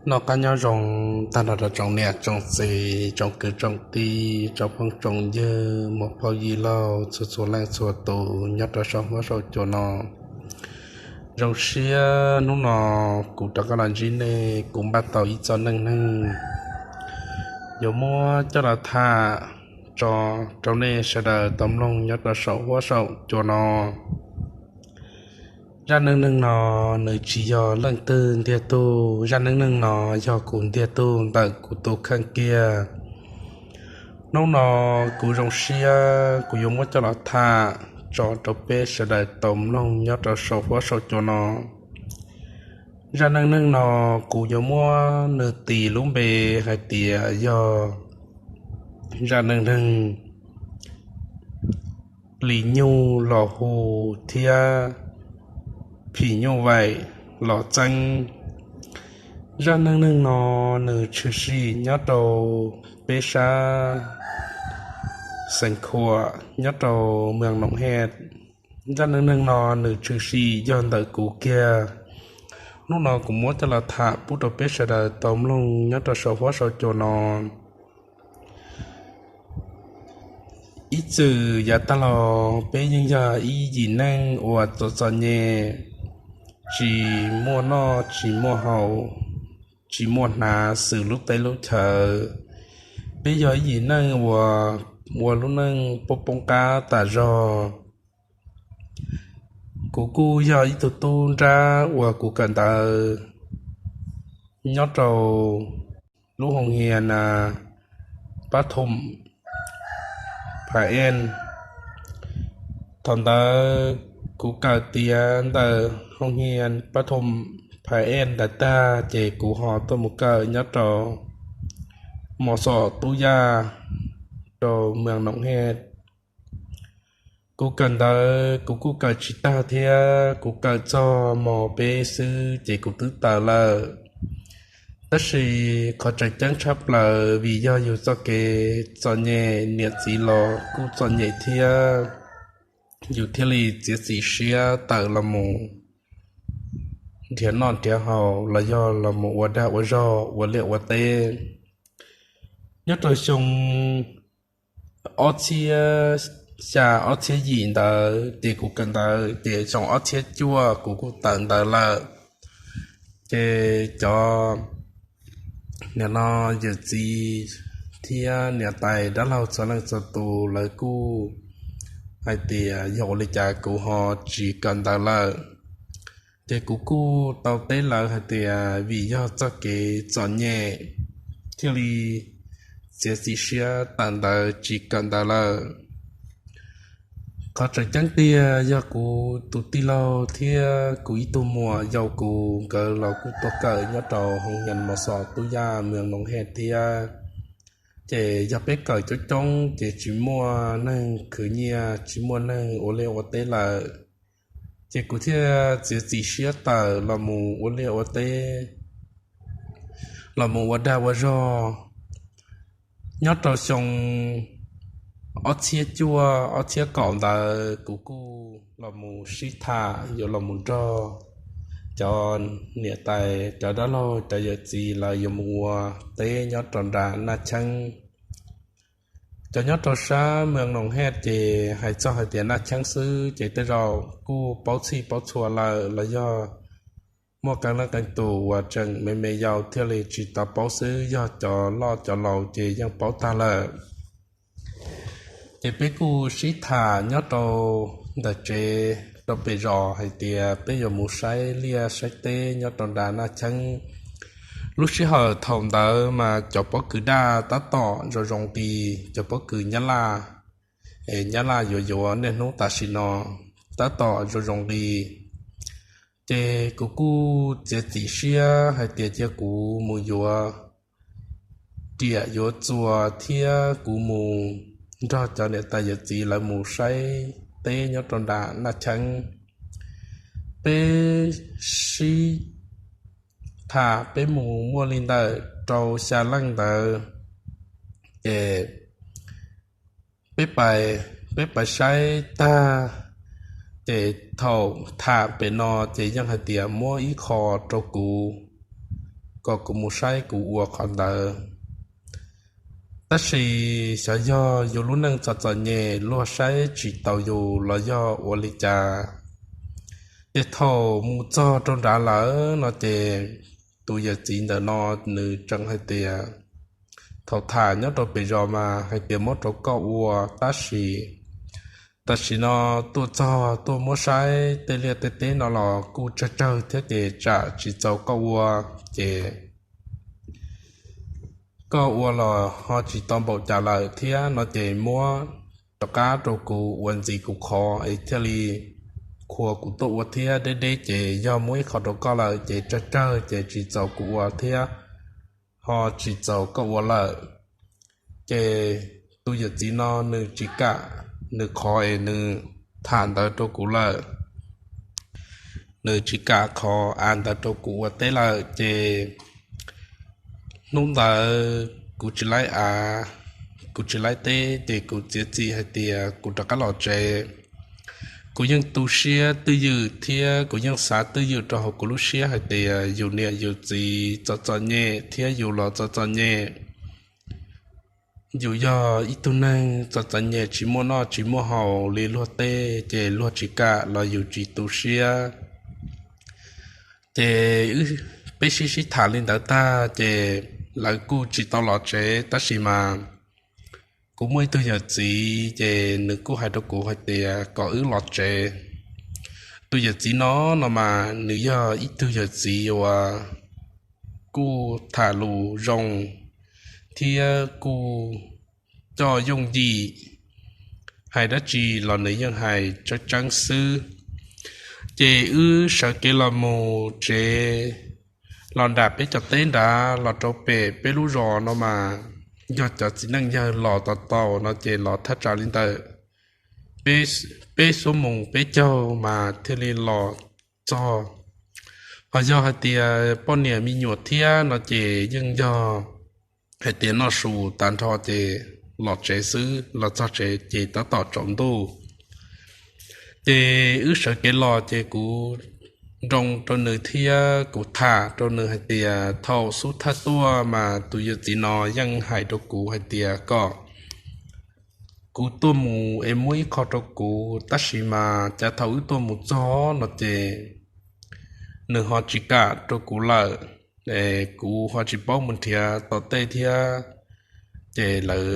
Noj qab nyob zoo tag nrho rau tsoom niam tsoom txiv, tsoom kwv tsoom tij, tsoom phooj tsoom ywg, muam phauj yij laug txhua txhua leej txhua tus nyob rau saum huab saum cua no. Zoo siab hnub no kuv rov qab los ntsib nej, kuv npaj tau ib txoj neej neeg yuav muab coj los tham tso rau nej sawv daws tau mloog nyob rau saum huab saum cua no. Zaj neej neeg no nws tsis yog leej twg ntiag tug, zaj neej neeg no yog kuv ntiag tug ntawm kuv tus kheej kiag. Hnub no kuv zoo siab kuv yuav muab coj los tham tso rau peb sawv daws tau mloog nyob rau saum huab saum cua no. Zaj neej neeg no kuv yuav muab nws tis lub npe hais tias yog zaj neej neeg Lis Nyug los hu thiab Phim Nyuj Vaim los txeeb. Zaj neej neeg no nws tshwm sim nyob rau peb sab Xeev Khuam nyob rau Moos Noom Hej. Zaj neej neeg no nws tshwm sim yog ntawm kuv kiag. Hnub no kuv muab coj los tham pub rau peb sawv daws tau mloog nyob rau saum huab saum cua no. Ib txwm yav tag los peb yeej yog ib yim neeg uas txom txom nyem, tsis muaj noj tsis muaj haus, tsis muaj hnav xwm lub teb lub chaw. Peb yog ib yim neeg uas ua lub neej poob poob qab tas zog. Kuv kuj yog ib tug tub nrab uas kuv kawm ntawv nyob rau lub hoo hia na pab thum Pha En. Thaum ntawd kuv kawm tiav ntawm hoo hia pab thum Pha En ntawd tag ces kuv ho tuaj mus kawm nyob rau Mos Xos Tub Yaj rau Moos Noom Hej. Kuv kawm ntawv kuv kuj kawm tsis tag thiab, kuv kawm txog mos peb xwb ces kuv twb tawm lawm. Tab sis qhov tseem ceeb tshaj plaws vim yog yus txoj kev txom nyem, niam txiv los kuj txom nyem thiab, yus thiaj li txiav txim siab tawm los mus nrhiav noj nrhiav haus los yog los mus ua dag ua zog ua liaj ua teb. Nyob rau xyoo ob txhiab xya ob txhiab yim ntawd ces kuv kawm ntawv ces xyoo ob txhiab cuaj kuv kuj tawm ntawv lawm. Ces cov niam no yawm txiv thiab niam tais dab laug txhua leej txhua tus lawv kuj hais tias yog ua li cas kuv ho tsis kawm ntawv lawm. Ces kuv kuj tau teb lawv hais tias vim yog txoj kev txom nyem thiaj li txiav txim siab tawm ntawv tsis kawm ntawv lawm. Qhov tseem ceeb tiag yog kuv tus tij laug thiab kuv ib tug muam yau kuv nkawd los kuj tuaj kawm nyob rau hoo hia Mos Xos Tub Yaj Moos Noom Hej thiab. Ces yog peb kawm coob coob ces tsis muaj neeg khwv nyiaj, tsis muaj neeg ua liaj ua teb lawm. Ces kuv thiaj txiav txim siab tawm los mus ua liaj ua teb, los mus ua dag ua zog. Nyob rau xyoo ob txhiab cuaj ob txhiab kaum ntawd kuv kuj los mus sib tham yuav los mus nrog cov niam tais, cov dab laug, cov yawm txiv lawv yuav mus ua teb nyob rau nram Naj Cheeb. Cov nyob rau sab Moos Noom Hej ces hais txog hais tias Naj Cheeb xwb ces tej zaum kuj paub txhij paub txhua lawm los yog muaj qee leej qee tus uas tseem me me yau thiaj li tsis tau paub xwb, yog cov loj cov laus ces yeej paub tag lawm. Ces peb kuj sib tham nyob rau ntawm tsev rau pem zos hais tias peb yuav mus saib liaj saib teb nyob rau nram Naj Cheeb. Lub sij hawm thaum ntawd mas cov pob kws daj tab tom zoo zoo nqi, cov pob kws Nyab Laj, es Nyab Laj yuav yuav niaj hnub tam sim no tab tom zoo zoo nqi. Ces kuv kuj txiav txim siab hais tias cia kuv mus yuav riam yuav txuas thiab kuv mus nrog cov niam tais yawm txiv lawv mus saib teb nyob rau nram Naj Cheeb. Peb sib tham peb mus muaj li ntawm rau xya leej ntawd, ces peb pais, peb pais saib tag, ces thaum tham pem no ces yeej hais tias muab ib qho rau kuv, kom kuv mus saib kuv ua qhov ntawd. Tab sis xyov yog yus lub neej txom txom nyem luag saib tsis taus yus los yog ua li cas, ces thaum mus txog rau nrad lawm no ces tus yawm txiv ntawm no nws tseem hais tias, thaum tham nyob rau pem zos mas hais tias muab rau koj ua, tab sis tam sim no tuaj txog tuaj muab saib tej liaj tej teb no los kuj tsawg tsawg thiab ces tsam tsis txaus koj ua, ces koj ua los ho tsis tau npaum cas lawm thiab no ces muab rov qab rau kuv ua ntxiv kuv qhov es thiaj li qhuas kuv tuaj ua thiab. Deb deb ces yog muab ib qho rau koj lawm ces tsawg tsawg ces tsis txaus kuv ua thiab ho tsis txaus koj ua lawm. Ces tus yawm txiv no nws tsis kam nws qhov es nws tham ntawd rau kuv lawm, nws tsis kam qhov av ntawd rau kuv ua teb lawm ces hnub ntawd kuv tsis laib av, kuv tsis laib teb ces kuv txiav txim hais tias kuv rov qab los tsev. Kuv yeej tu siab twj ywm thiab kuv yeej xav twj ywm rau hauv kuv lub siab hais tias yus niam yus txiv txom txom nyem thiab yus los txom txom nyem. Yus yog ib tug neeg txom txom nyem tsis muaj noj tsis muaj haus li luag tej ces luag tsis kam los yus tsis tu siab. Ces peb sib sib tham li ntawd tag ces lawv kuj tsis tau los tsev tab sis mas kuv muaj ib tug yawm txiv ces nws kuj hais rau kuv hais tias kom wb los tsev. Tus yawm txiv no no mas nws yog ib tug yawm txiv uas kuj tham lus zoo thiab kuj coj yooj yim, hais dab tsi los nws yeej hais tseeb tseeb xwb. Ces wb sawv kev los mus tsev, los nram peb cov teb nrad los rau pem peb lub zos no mas yog cov txiv neej yawg los tos tau no ces los thaj tsam li ntawm peb xuab moos peb caug mas thiaj li los txog. Ho yog hais tias poj niam me nyuam thiab no ces yeej yog hais tias noj su tag nrho ces los tsev xwb, los txog tsev ces tab tom tsaus ntuj. Ces wb sawv kev los ces kuv nroo rau nws thiab kuv tham rau nws hais tias thaum xub thawj tuaj mas tus yawm txiv no yeej hais rau kuv hais tias kom kuv tuaj mus es muab ib qho rau kuv, tab sis mas cas thaum wb tuaj mus txog no ces nws ho tsis kam rau kuv lawm, kuv ho tsis paub mus nrhiav tom tej thiab. Ces lawv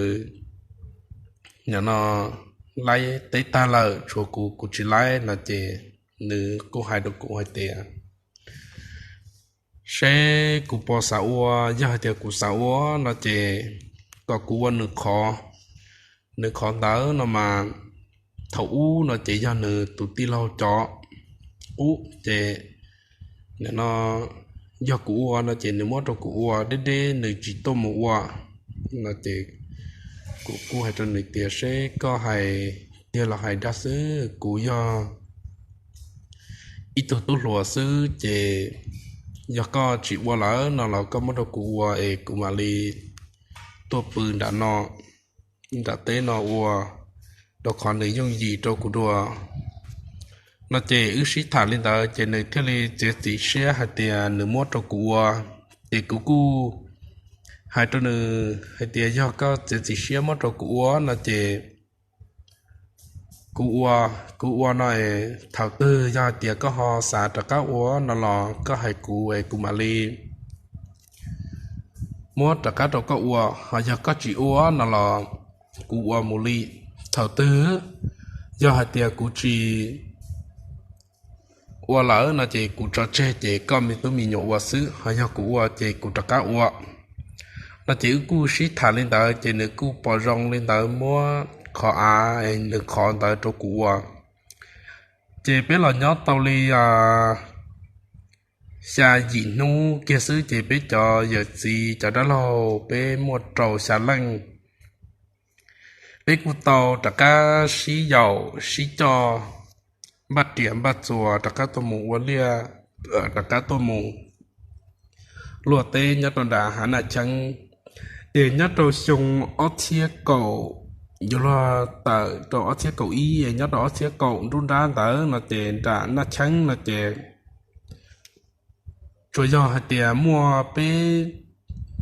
nim no laib teb tag lawm tshuav kuv, kuv tsis laib no ces nws kuj hais rau kuv hais tias seb kuv puas xav ua, yog hais tias kuv xav ua no ces kom kuv ua nws qhov. Nws qhov ntawd no mas thaum ub no ces yog nws tus tij laug cov qub ces nim no yog kuv ua no ces nws muab rau kuv ua, deb deb nws tsis tuaj mus ua no ces kuv kuj hais rau nws tias seb koj hais tiag los hais dag xwb, kuv yog ib tug tub hluas xwb ces yog koj tsis ua lawm no los koj muab rau kuv ua es kuv mam li tuaj pw nram no, nram teb no ua, rau qhov nws yooj yim rau kuv dua no ces wb sib tham li ntawd ces nws thiaj li txiav txim siab hais tias nws muab rau kuv ua. Ces kuv kuj hais rau nws hais tias yog koj txiav txim siab muab rau kuv ua no ces kuv ua, kuv ua no es thaum twg yog hais tias koj ho xav rov qab ua no los koj hais kuv es kuv mam li muab rov qab rau koj ua, ho yog koj tsis ua no los kuv ua mus li. Thaum twg yog hais tias kuv tsis ua lawm no ces kuv tso tseg ces koj me tub me nyuam ua xwb, ho yog kuv ua ces kuv rov qab ua no ces wb kuj sib tham li ntawd ces nws kuj pom zoo li ntawd muab qhov av nws qhov ntawd rau kuv ua. Ces peb los nyob tau li xya yim hnub kiag xwb ces peb cov yawm txiv cov dab laug peb muaj rau xya leej. Peb kuj tau rov qab sib yaum sib coj npaj riam npaj txuas rov qab tuaj mus ua liaj, rov qab tuaj mus luaj teb nyob rau nram Hav Naj Cheeb. Ces nyob rau xyoo ob txhiab kaum, yuav luag tawm rau ob txhiab kaum ib, nyob rau ob txhiab kaum nruab nrab ntawd no ces nram Naj Cheeb no ces tsuas yog hais tias muaj peb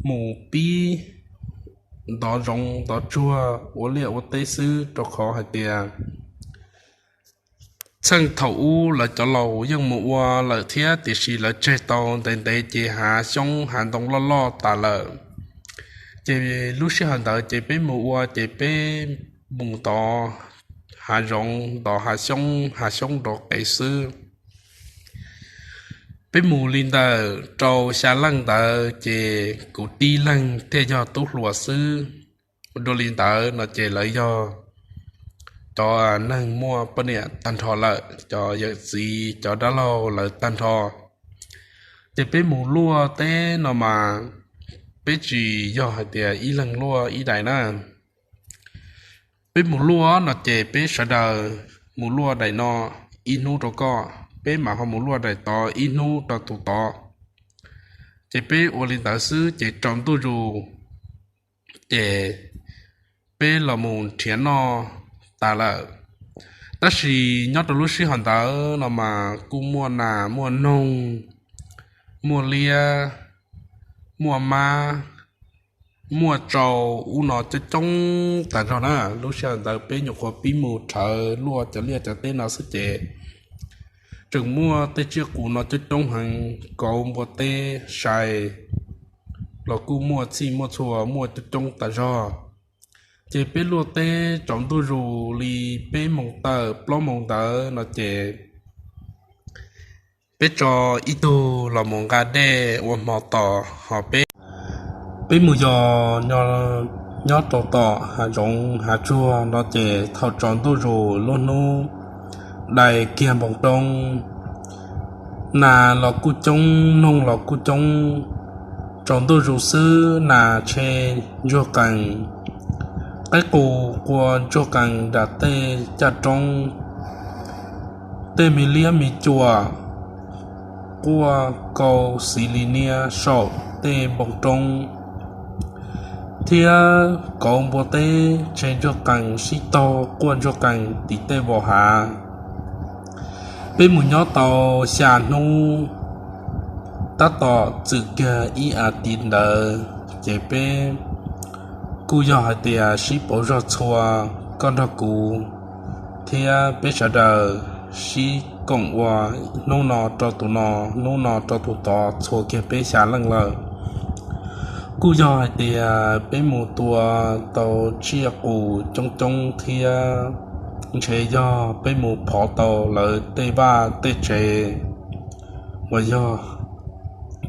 mus pib ntov zoov ntov tsuag ua liaj ua teb xwb, rau qhov hais tias txheej thaum ub lawv cov laus yeej mus ua lawm thiab, tiam sis lawv tseg tau ntev ntev ces hav xyoob hav ntoo loj loj tas lawm. Ces lub sij hawm ntawd ces peb mus ua ces peb mus ntov hav zoov ntov hav xyoob hav xyoob nrov qees xwb. Peb mus li ntawm rau xya leej ntawd ces kuv tib leeg thiaj yog tub hluas xwb. Dua li ntawd no ces lawv yog cov neeg muaj poj niam tag nrho lawm, cov yawm txiv cov dab laug lawv tag nrho. Ces peb mus luaj teb no mas peb tsis yog hais tias ib leeg luaj ib daim na. Peb mus luaj no ces peb sawv daws mus luaj daim no ib hnub rau koj, peb mam ho mus luaj daim tod ib hnub rau tus tod. Ces peb ua li ntawd xwb ces tsaus ntuj zus ces peb los mus nrhiav noj tas lawm. Tab sis nyob rau lub sij hawm ntawd no mas kuj muaj nas muaj noog, muaj liab, muaj mab, muaj tsau, ub no coob coob tas zog na. Lub sij hawm ntawd peb nyuam qhuav pib mus rhawv luaj cov liaj cov teb no xwb ces tseem muaj tej tsiaj qus no coob coob heev, kauv npua teb sai los kuj muaj txhij muaj txhua muaj coob coob tas zog. Ces peb luaj teb tsaus ntuj zus li peb moos tawm plaub moos ntawd no ces peb tso ib tug los mus nqa dej ua hmo tos ho peb, peb mus yos nyob rau tom hav zoov hav tsuag no ces thaum tsaus ntuj zus lub hnub dai kiag npoo roob, nas los kuj coob noog los kuj coob. Tsaus ntuj zus xwb nas tshe ntsuag qees, qaib qus qua ntsuag qees nram tej caj roob, tej me liab me cuam quaj kau xis li niab saum tej npoo roob, thiab kauv npua teb tshe ntsuag qees sib taug quaj ntsuag qees tim tej vos hav. Peb mus nyob tau xya hnub, tab tom txwm kiag ib as tiv ntawd ces peb kuj yog hais tias sib pauv zog txhua, koj nrog kuv thiab peb sawv daws sib koom ua hnub no rau tus no, hnub no rau tus tod txhua kiag peb xya leej lawm. Kuj yog hais tias peb mus tua tau tsiaj qus coob coob thiab ntshe yog peb mus phov tau lawv tej vaj tej tsev uas yog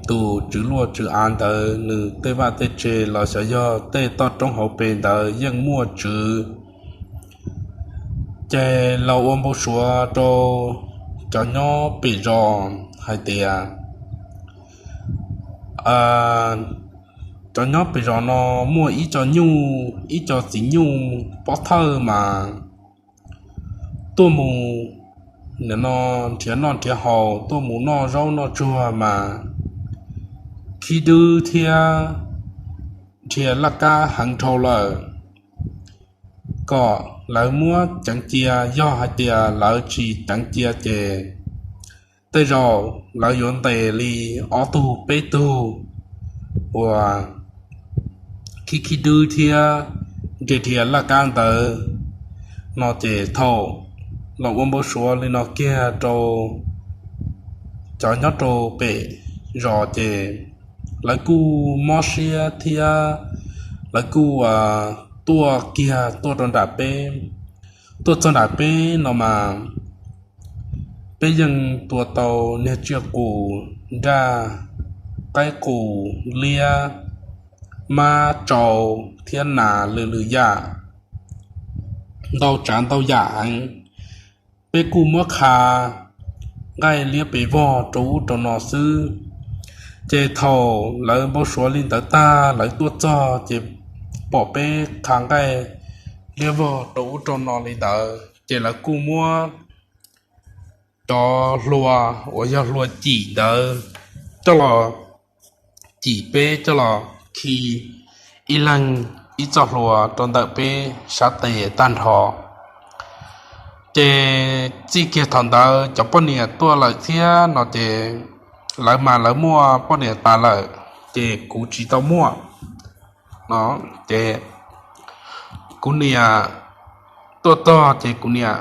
tus tswv luaj tswv av ntawd nws tej vaj tej tsev los xyov yog tej toj roob hauv pes ntawd yeej muaj tswv. Ces los ua npau suav rau cov nyob pem zos hais tias cov nyob pem zos no muaj ib co nyuj, ib co txiv nyuj pob thawj mas tuaj mus no nrhiav noj nrhiav haus, tuaj mus noj zaub noj tsuag mas khib dwb thiab nrhiav laj kab heev dhau lawm. Kom lawv muab ceev cia, yog hais tias lawv tsis ceev cia ces tej zaum lawv yuav ntes li ob tug peb tug uas khib khib dwb thiab nrhiav nrhiav laj kab ntawd no ces thaum los ua npau suav li no kiag rau cov nyob rau pem zos ces lawv kuj mob siab thiab lawv kuj tuaj kiag tuaj rau nram peb. Tuaj txog nram peb no mas peb yeej tua tau niag tsiaj qus, nraj, qaib qus, liab, mab, tsau thiab nas lwm lwm yam ntau tsav ntau yam heev. Peb kuj muab qha nqaij liab pes vog rau ub rau no xwb. Ces thaum lawv npau suav li ntawd tag, lawv tuaj txog ces pom peb qha nqaij liab vog rau ub rau no li ntawd ces lawv kuj muab cov hlua uas yog hlua cim ntawd coj los cim peb coj los khi ib leeg ib txoj hlua rau ntawm peb sab tes tag nrho. Ces txij kiag thaum ntawd cov poj niam tuaj lawm thiab no ces lawv mas lawv muaj poj niam tas lawm, ces kuv tsis tau muaj no. Ces kuv niam tuaj txog ces kuv niam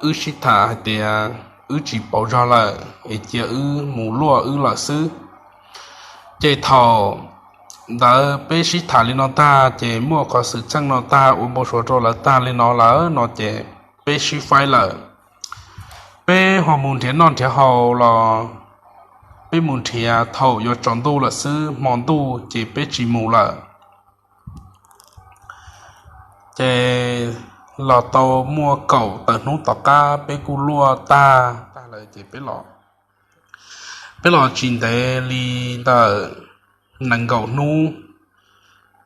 wb sib tham hais tias wb tsis pauv zog lawm es cia wb mus luaj wb lawm xwb. Ces thaum ntawd peb sib tham li no tag ces muaj qhov xwm txheej no tag ua npau suav rau lawv tag li no lawm no ces peb sib faib lawm. Peb ho mus nrhiav noj nrhiav haus los peb mus nrhiav thaum yuav tsaus ntuj lawm xwb, hmo ntuj ces peb tsis mus lawm. Ces los tau muaj kaum tawm hnub tom qab peb kuj luaj tag tag lawm ces peb los, peb los tsis ntev li ntawm nees nkaum hnub,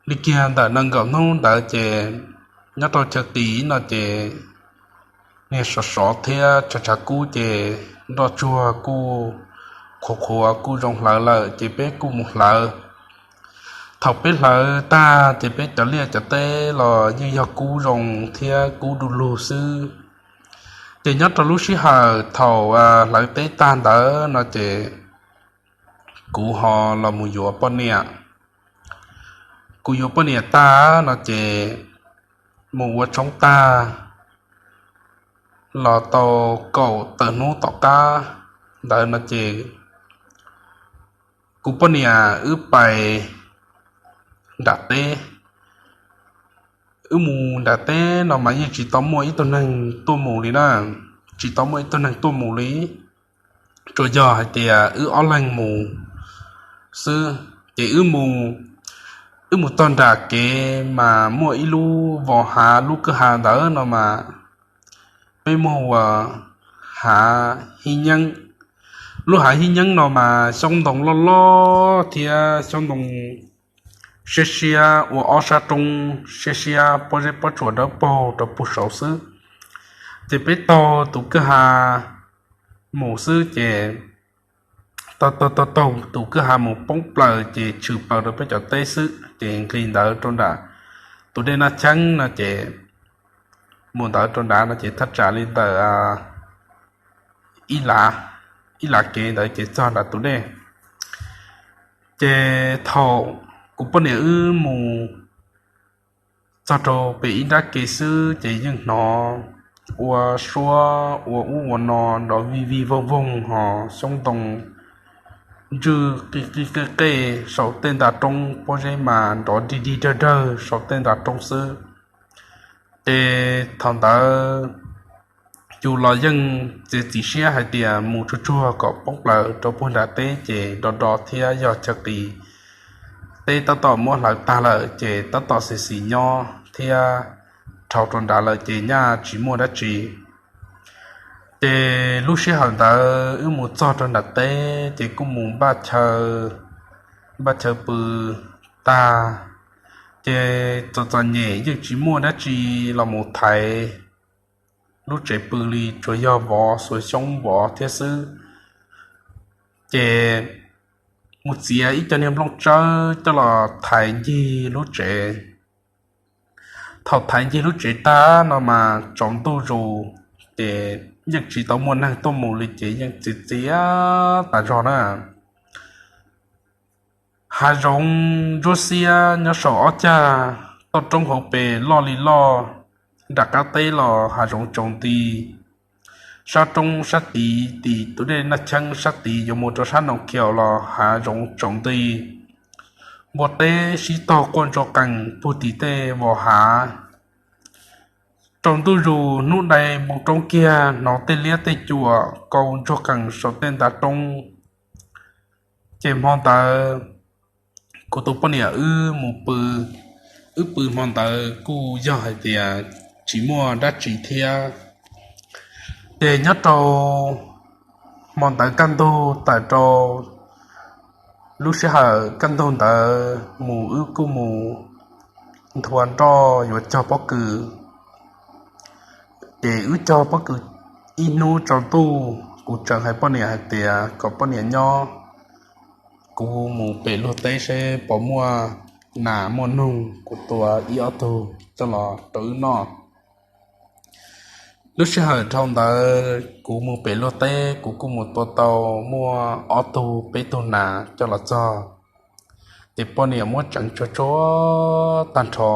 li kiag ntawm nees nkaum hnub ntawd ces nyob rau chaw qis no ces niag sov sov thiab tshav tshav kub ces nroj tsuag kuj qhuav qhuav kuj zoo hlawv lawm ces peb kuj mus hlawv. Thaum peb hlawv tag ces peb cov liaj cov teb los yeej yog kub zoo thiab kub du lug xwb. Ces nyob rau lub sij hawm thaum hlawv teb tag ntawd no ces kuv ho los mus yuav poj niam. Kuv yuav poj niam tag no ces mus ua tshoob tag los tau kaum tawm hnub tom qab ntawd no ces kuv poj niam wb pais nram teb. Wb mus nram teb no mas yeej tsis tau muaj ib tug neeg tuaj mus li na, tsis tau muaj ib tug neeg tuaj mus li, tsuas yog hais tias wb ob leeg mus xwb. Ces wb mus, wb mus txog nram kev mas muaj ib lub vos hav, lub kwj ha ntawd no mas peb muaj ua hav hib nyeeb. Lub hav hib nyeeb no mas xyoob ntoo loj loj thiab xyoob ntoo siab siab ua ob sab roob siab siab, pob zeb pob tsuas dawb paug rau puag saud xwb. Ces peb taug tus kwj ha mus xwb ces taug taug taug tus kwj ha mus poob plaws ces tshwm plaws rau peb cov teb xwb. Ces nqis ntawd rau nram tus dej Naj Cheeb no ces mus ntawd rau nrad no ces thaj tsam li ntawm ib lav, ib lav kev ntawd ces txog nram tus dej. Ces thaum kuv poj niam wb mus txog rau pem ib nrab kev xwb ces yeej hnov ua suab ua ub ua no nrov vij vij voog voog hos xyoob ntoo ntswj qij qij qej qej saum tej nta roob, pob zeb mas nrov dig dig dawg dawg saum tej nta roob xwb. Ces thaum ntawd yus los yeej txiav txim siab hais tias mus tsuag tsuag kom poob plaws rau puag nram teb ces do do thiab yog chaw qis teb tab tom muab hlawv tag lawm ces tab tom xis xis nyob thiab dhau rau nrad lawm ces nyaj tsis muaj dab tsi. Ces lub sij hawm ntawd wb mus txog rau nram teb ces kuj mus npaj chaw, npaj chaw pw tag, ces txom txom nyem yeej tsis muaj dab tsi los mus thaiv lub tsev pw li, tsuas yog vov xuas xyoob vov thiab xwb. Ces mus txiav ib co niag nplooj tsawb coj los thaiv ncig lub tsev. Thaum thaiv ncig lub tsev tag no mas tsaus ntuj zus, ces yeej tsis tau muaj neeg tuaj mus li ces yeej txias txias tas zog na. Hav zoov ntsuab xiab nyob saum ob cag, toj roob hauv pes loj li loj, nram qab teb los hav zoov tsaus nti. Sab roob sab tid, tim tus dej Naj Cheeb sab tid yuav mus rau sab Noo Khiaus los hav zoov tsaus nti. Npua teb sib tog quaj ntsuag qees puag tim tej vos hav. Tsaus ntuj zus hnub dai npoo roob kiag hnov tej liab tej cuam kau ntsuag qees saum tej nta roob. Ces hmo ntawd kuv tus poj niam wb mus pw, wb pw hmo ntawd kuj yog hais tias tsis muaj dab tsi thiab. Ces nyob rau hmo ntawd kaj ntug tawm rau lub sij hawm kaj ntug ntawd mus wb kuj mus nthua nroj yuav cog pob kws. Ces wb cog pob kws ib hnub tsaus ntuj, kuv tseem hais poj niam hais tias kom poj niam nyob, kuv mus pem luag teb seb puas muaj nas muaj noog, kuv tua ib ob tug coj los rau wb noj. Lub sij hawm dhau ntawd kuv mus pem luag teb, kuv kuj mus tua tau muaj ob tug peb tug nas coj los txog, ces poj niam muab tseev tsuag tsuag tag nrho.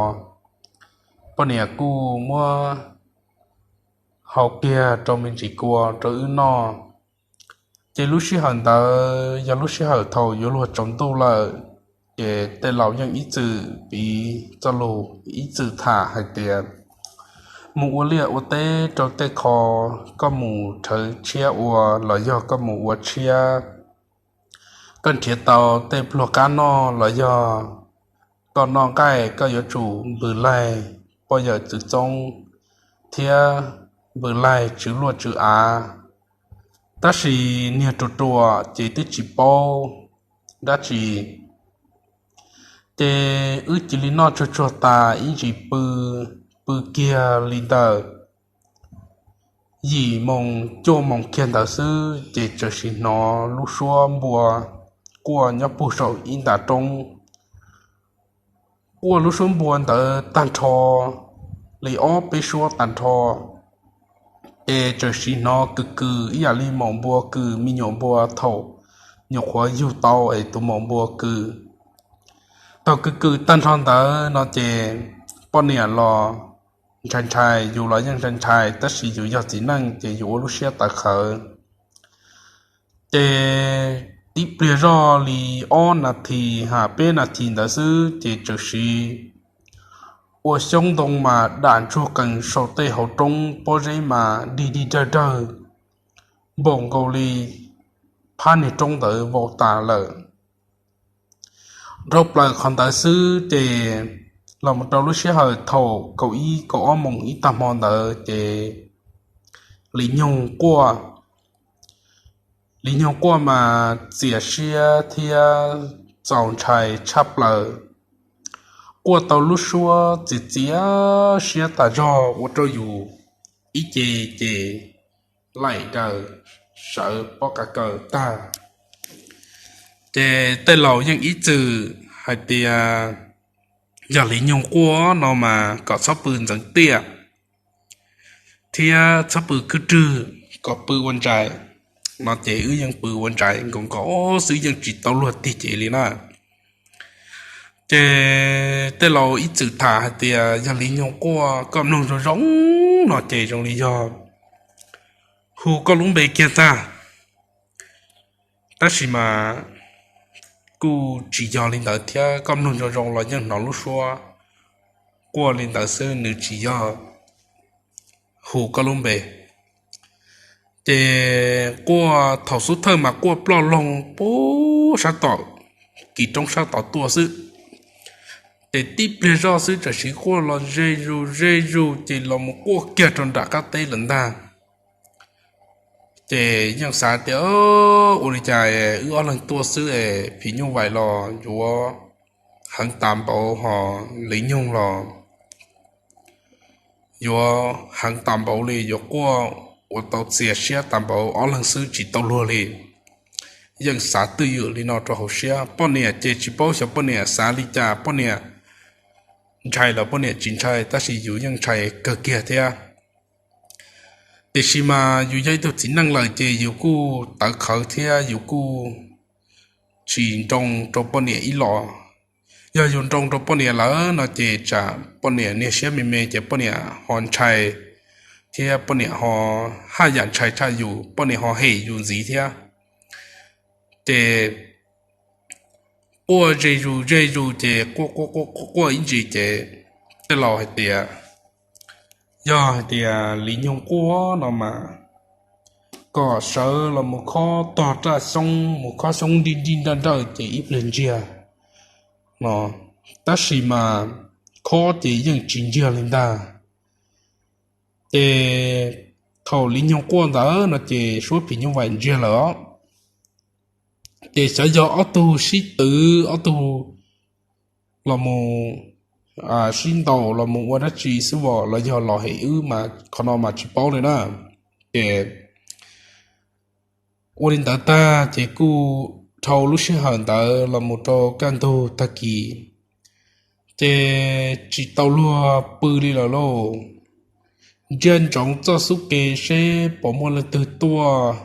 Poj niam kuj muab hau kiag rau me ntsis kua rau wb noj. Ces lub sij hawm ntawd yog lub sij hawm thaum yuav luag tsaus ntuj lawm, ces tej laus yeej ib txwm piv txoj lus, ib txwm tham hais tias mus ua liaj ua teb rau tej qho, koj mus rhawv tshiab ua los yog koj mus ua tshiab, koj nrhiav tau tej pluag qab noj los yog koj noj nqaij, koj yuav tsum npws laig poj yawm txwv txoob thiab npws laig tswv luaj tswv av. Tab sis niag ruam ruam ces twb tsis paub dab tsi, ces wb cia li noj tsuag tsuag tas ib ntsis pw, pw kiag li ntawm yim moos cuaj moos kiag ntawd xwb ces txawm sim hnov lub suab npua quaj nyob puag saum ib nta roob. Quaj lub suab npua ntawd tag nrho li ob peb suab tag nrho, ces txawm sim hnov kws kws ib yam li maum npua kws me nyuam npua thaum nyuam qhuav yug tau es tus maum npua kws. Thaum kws kws tag nrho ntawd no ces poj niam los ntshai ntshai, yus los yeej ntshai ntshai, tab sis yus yog txiv neej ces yus ua lub siab tawv qhawv. Ces tib pliag zoj li ob nas this ha peb nas this ntawd xwb ces txawm sim ua xyoob ntoo mas dam ntsuag qees saum tej hauv roob, pob zeb mas dig dig dawg dawg npaum nkaus li phab niag roob ntawd vau tas lawm. Dhau plaws qhov ntawd xwb ces los mus rau lub sij hawm thaum kaum ib kaum ob moos ib tag hmo ntawd ces li nyoog quaj. Li nyoog quaj mas txias siab thiab txaus ntshai tshaj plaws. Quaj tau lub suab txias txias siab tas zog ua rau yus ib ce ces laim daws sawv pob qa kaws tag. Ces tej laus yeej ib txwm hais tias yog li nyoog quaj no mas kom txhob pw ntxeev tiaj thiab txhob pw khwb rwg, kom pw ua ntsais no ces wb yeej pw ua ntsais nkaus nkaus xwb, yeej tsis tau luag tig cev li na. Ces tej laus ib txwm tham hais tias yog li nyoog quaj koj mloog zoo zoo no ces zoo li yog hu koj lub npe kiag tag. Tab sis mas kuj tsis yog li ntawd thiab, koj mloog zoo zoo los yeej hnov lub suab quaj li ntawd xwb, nws tsis yog hu koj lub npe. Ces quaj thaum xub thawj mas quaj ploj loog puag sab tom kis roob sab tod tuaj xwb. Ces tib pliag zoj xwb txawm sim quaj los ze zus ze zus ces los mus quaj kiag rau nram qab teb lawm ntag. Ces yeej xav tias ua li cas wb ob leeg tuaj xwb es phim nyuj vais los yuav heev tas npaum ho li nyoog los yuav heev tas npaum li, yuav quaj ua tau txias siab tas npaum ob leeg xwb tsis tau luag li. Yeej xav twj ywm li no rau hauv siab, poj niam ces tsis paub xyov poj niam xav li cas, poj niam ntshai los poj niam tsis ntshai, tab sis yus yeej ntshai kawg kiag thiab. Tiam sis mas yus yog ib tug txiv neej lawm ces yus kuj tawv qhawv thiab yus kuj tsis nroo rau poj niam ib los. Yog yus nroo rau poj niam lawm no ces tsam poj niam niag siab me me ces poj niam ho ntshai thiab poj niam ho haj yam ntshai tshaj yus, poj niam ho hem yus ntxiv thiab. Ces quaj ze zus ze zus ces quaj quaj quaj quaj ib ntsis ces tej laus hais tias yog hais tias li nyoog quaj no mas kom sawv los mus khob tog raj xyoob, mus khob xyoob nrij nrij nrawj nrawj ces ib pliag ntsiag no. Tab sis mas khob ces yeej tsis ntsiag li ntag. Ces thaum li nyoog quaj ntawd no ces suab phim nyuj vais ntsiag lawm os. Ces xyov yog ob tug sib twv, ob tug los mus sib ntaus los mus ua dab tsi xwb os, los yog los hem wb mas qhov no mas tsis paub li na. Ces ua li ntawd tag ces kuj dhau lub sij hawm ntawd los mus rau kaj ntug tag kis, ces tsis tau luag pw li lawm lauj. ntsia ntsoov txoj xub ke seb puas muaj leej twg tuaj,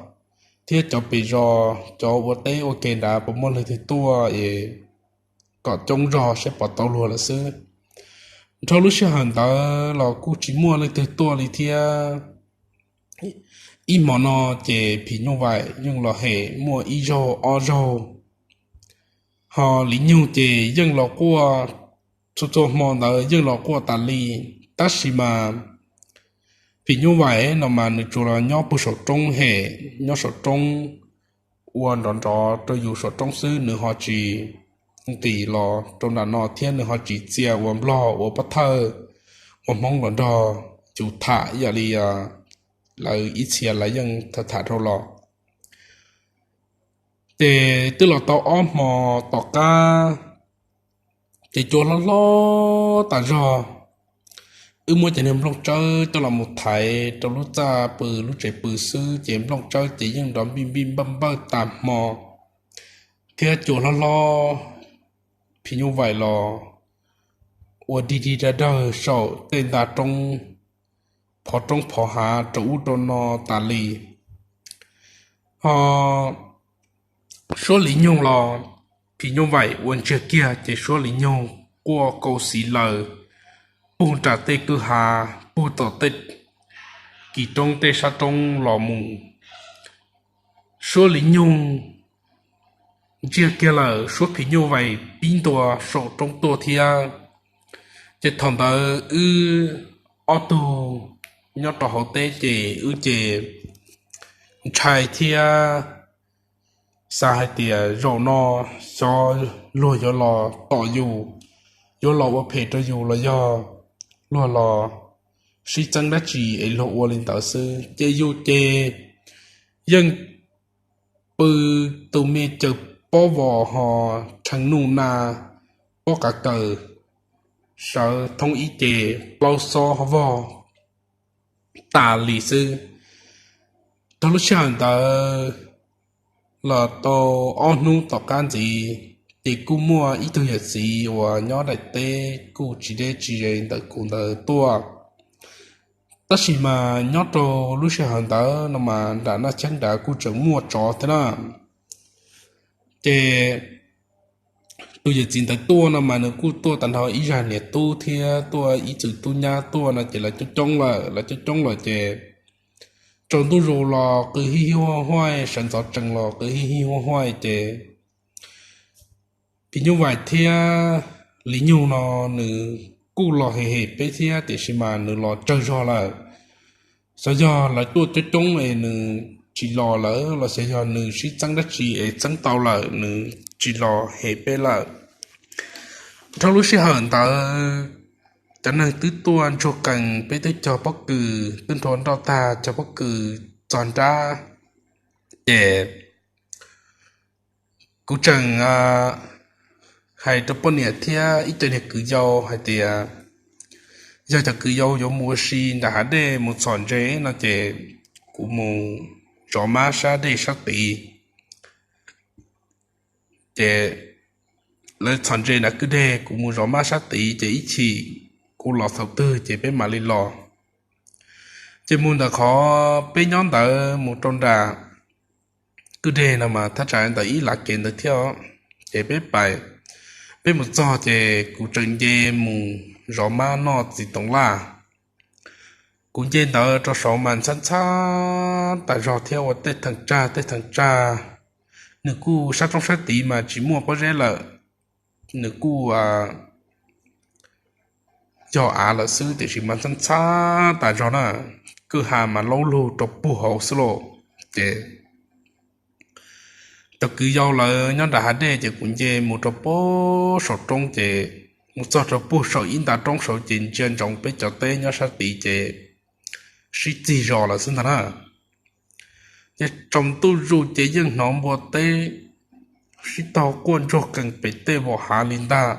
thiab cov pem zos, cov ua teb ua ke nrad puas muaj leej twg tuaj es kom coob zog seb puas tau luag lawm xwb. Dhau lub sij hawm ntawd los kuj tsis muaj leej twg tuaj li thiab. Ib hmo no ces phim nyuj vais yeej los hem muaj ib zaug ob zaug, ho li nyug ces yeej los quaj, txhua txhua hmo ntawd yeej los quaj tas li. Tab sis mas phim nyuj vais no mas nws tsuas los nyob puag saum roob hem, nyob saum roob ua nrov nrov rau yus saum roob xwb, nws ho tsis nqis los rau nram no thiab nws ho tsis txia ua nplog ua pov thawj ua hmoob los nrog yus tham ib yam li lawv ib txhia lawv yeej tham tham dhau los. Ces twb los tau ob hmo tom qab, ces cua hlob hlob tas zog. Wb muab cov niag nplooj tsawb coj los mus thaiv rau lub txaj pw lub tsev pw xwb ces nplooj tsawb ces yeej nrov npij npij npawj npawj tas hmo, thiab cua hlob hlob, phim nyuj vais los ua dig dig dag dawg saum tej nta roob, phov roob phov hav rau ub rau no tas li. Ho suab li nyug los phim nyuj vais ua ntsiag kiag ces suab li nyug quaj kau xis laws puag nram tej kwj ha, puag tom tej kis roob tej sab roob los mus. Suab li nyug ntsiag kiag lawm, suab phim nyuj vais pib ntua saum roob tuaj thiab. Ces thaum ntawd wb ob tug nyob rau hauv teb ces wb ces ntshai thiab xav hais tias zaum no xyov luag yuav los tom yus, yuav los ua phem rau yus los yog luag los sib txeeb dab tsi es luag ua li ntawd xwb. Ces yus ces yeej pw tus me caws pob vos ho rheev nuj na, pob qav kaws, sawv thoob ib ce, plaub xob vog tas li xwb. Tag lub sij hawm ntawd los tau ob hnub tom qab ntxiv, ces kuj muaj ib tug yawm txiv uas nyob daim teb kuj tsis deb tsis ze ntawm kuv ntawd tuaj. Tab sis mas nyob rau lub sij hawm ntawd no mas nram Naj Cheeb nrad kuj tseem muaj tsov thiab na. Ces tus yawm txiv ntawd tuaj no mas nws kuj tuaj tag nrho ib zag niam tub thiab tuaj ib txwm tub nyab tuaj no ces lawv coob coob lawm, lawv coob coob lawm ces tsaus ntuj zus los qw hij hij huaj huaj, sawv ntxov tsees los qw hij hij huaj huaj ces phim nyuj vais thiab li nyug no nws kuj los hem hem peb thiab tiam sis mas nws los tsawg zog lawm. Xyov yog lawv tuaj coob coob es nws tsis los lawm los xyov yog nws sib txeeb dab tsi es txeeb tau lawm nws tsis los hem peb lawm. Dhau lub sij hawm ntawd cov neeg twb tuaj ntsuag qees, peb twb cog pob kws twb nrho nroj tag, cog pob kws txog nrab ces kuv tseem hais rau poj niam thiab ib co niag kwv yau hais tias yog cov kwv yau yuav mus ua si nram hav dej mus txhom ntses no ces kuv mus zov mab sab dej sab tid. Ces lawv txhom ntses nram kwj deg, kuv mus zov mab sab tid ces ib chim kuv los thaum twg ces peb mam li los. Ces mus ntawm qhov peb nyob ntawd mus rau nram kwj deg no mas thaj tsam ntawm ib lav kev ntawd thiab. Ces peb pais, peb mus txog ces kuv tseem nce mus zov mab noj txiv toov laj. Kuv nce ntawd rau saud mas ntxhab ntxhab tas zog thiab ua tej theem tsag tej theem tsag. Nws kuj sab roob sab tid mas tsis muaj pob zeb lawm, nws kuj yog av lawm xwb tiam sis mas ntxhab ntxhab tas zog na, kwj ha mas laub lug rau puag hauv xwb lauj. Ces cov kwv yau lawv nyob nram hav dej ces kuv nce mus rau puag saum roob ces mus txog rau puag saum ib nta roob saud ces ntsia ntsoov peb cov teb nyob sab tid ces sib txig zos lawm xwb ntag na. Ces tsaus ntuj zus ces yeej hnov npua teb sib tog quaj ntsuag qees pem tej vos hav li ntag.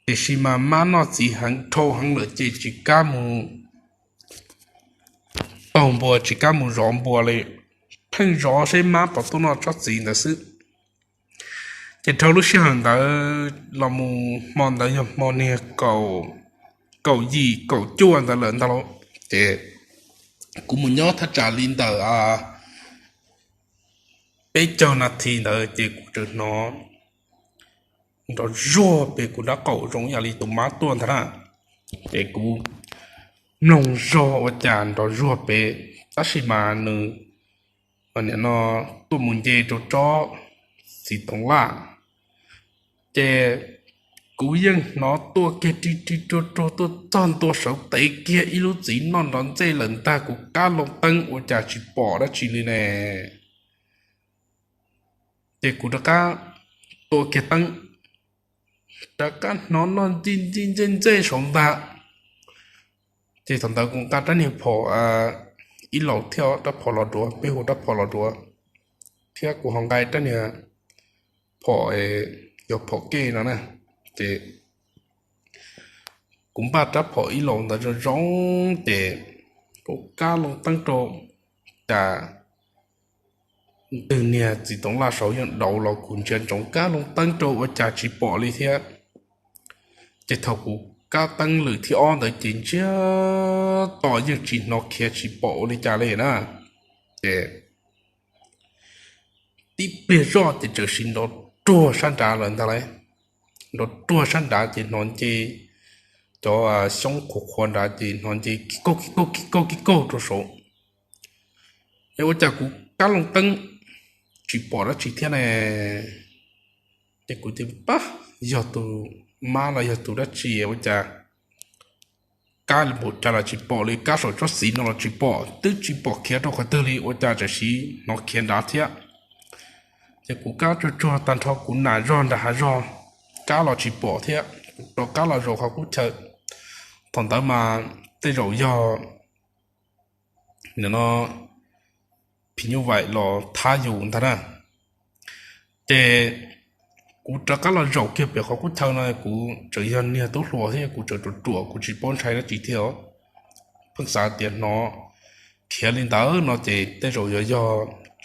Tiam sis mas mab noj txiv heev dhau heev lawm ces tsis kam mus taug npua tsis kam mus zov npua li, pheej zov seb mab puas tuaj noj tsob txiv ntawd xwb. Ces dhau lub sij hawm ntawd los mus hmo ntawd yog hmo niag kaum kaum yim kaum cuaj ntawd lawm ntag lauj. Ces kuv mus nyob thaj tsam li ntawm peb caug nas this ntawd ces kuv tseem hnov nrov zuag pem kuv nraub qaum zoo yam li tus mab tuaj ntag na. Ces kuv mloog zog ua cas nrov zuag pem, tab sis mas nws nim no tuaj mus nce rau tsob txiv toov laj. Ces kuv yeej hnov tuaj kiag ri ri ruag ruag tuaj txog ntua saum tev kiag ib lub txiv noj nrov ntxej lawm ntag, kuv kab loo teeb ua cas tsis pom dab tsi li ne. Ces kuv rov qab tua kiag teeb, rov qab hnov noj ntxij ntxij ntxej ntxej saum ntag. Ces thaum ntawd kuv nqa rab niag phom ib laus thiab, rab phom los duav, peb hu rab phom los duav, thiab kuv ho nqa rab niag phom, yog phom kej no na. Ces kuv npaj rab phom ib laus ntawd zoo zoo, ces kuv kab loo teeb rau, cas ntws niag txiv toov laj saud yeej dauv los kuv ntsia ntsoov kab loo teeb rau ua cas tsis pom li thiab. Ces thaum kuv kab teeb lwm thib ob ntawd ces ntsiag to yeej tsis hnov khiav tsis pom ua li cas li na. Ces tib pliag zoj ces txawm sim nrov ruag sab nrad lawm ntag lauj. Nrov ruag sab nrad ces hnov nce, cov xyoob qhuav qhuav nrad ces hnov nce kig kaug kig kaug kig kaug kig kaug rau saud. Es ua cas kuv kab loo teeb tsis pom dab tsi thiab ne? Ces kuv tias pab, yog tus mab los yog tus dab tsi ua cas kab npaum cas los tsis pom li, kab saum tsob txiv no los tsis pom, twb tsis pom khiav rau qhov twg li, ua cas txawm sim hnov khiav nrad thiab. Ces kuv kab tsuag tsuag tag nrho kuv nam zog nram hav zog, kab los tsis pom thiab, kuv rov qab los zaum qhov qub chaw. Thaum ntawd mas tej zaum yog nim no phim nyuj vaim los thab yus ntag na. Ces kuv rov qab los zaum kiag pem qhov qub chaw no, kuv tseem yog niag tub hluas thiab kuv tseem ruam ruam kuv tsis paub ntshai dab tsi thiab os. Pheej xav tias hnov khiav li ntawd no ces tej zaum yuav yog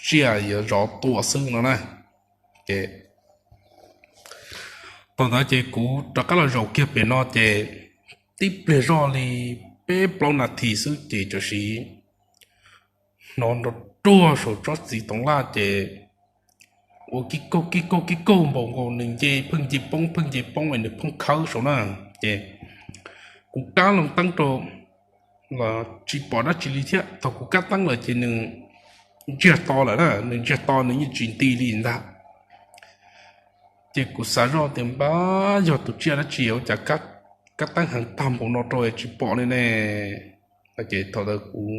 tsiaj yuav zov tua xwb no na. Ces thaum ntawd ces kuv rov qab los zaum kiag pem no ces tib pliag zoj li peb plaub nas this xwb ces txawm sim hnov nrov ruag saum tsob txiv toov laj ces ua kib kaug kib kaug kib kaug npaum nkaus nws nce pheej nce poob pheej nce poob es nws pheej khawb saud na. Ces kuv kab loo teeb rau los tsis pom dab tsi li thiab. Thaum kuv kab teeb lawm ces nws ntsiag to lawm na, nws ntsiag to nws yeej tsis nti li ntag. Ces kuv xav zoj tias npab yog tus tsiaj dab tsi ua cas kab teeb heev tag npaum no rau tsis pom li ne. Ces thaum ntawd kuv